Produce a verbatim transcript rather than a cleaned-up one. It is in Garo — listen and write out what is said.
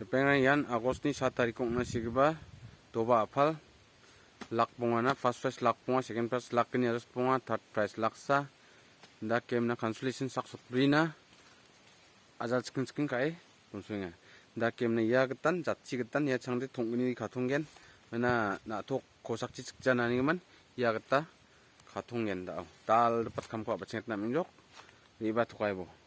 Ripengrang, ian August-ni sa tariko ong·na sigipa doba a·pal. Lak bongana, first prize lak bonga, second prize lak gni ajas bonga, third prize laksa. Indake mna consolation sak sotbrina. Ajal chiking chiking ka·e dongsoenga. Indake mna ia gitan, jatchi gitan, ia changde tong·gni katonggen. Mena na·tok kosakchi chikjananigimin ia gita katonggen da·o. Dal ripat kamko a·bachengetna am·engjok. Re·batokaebo.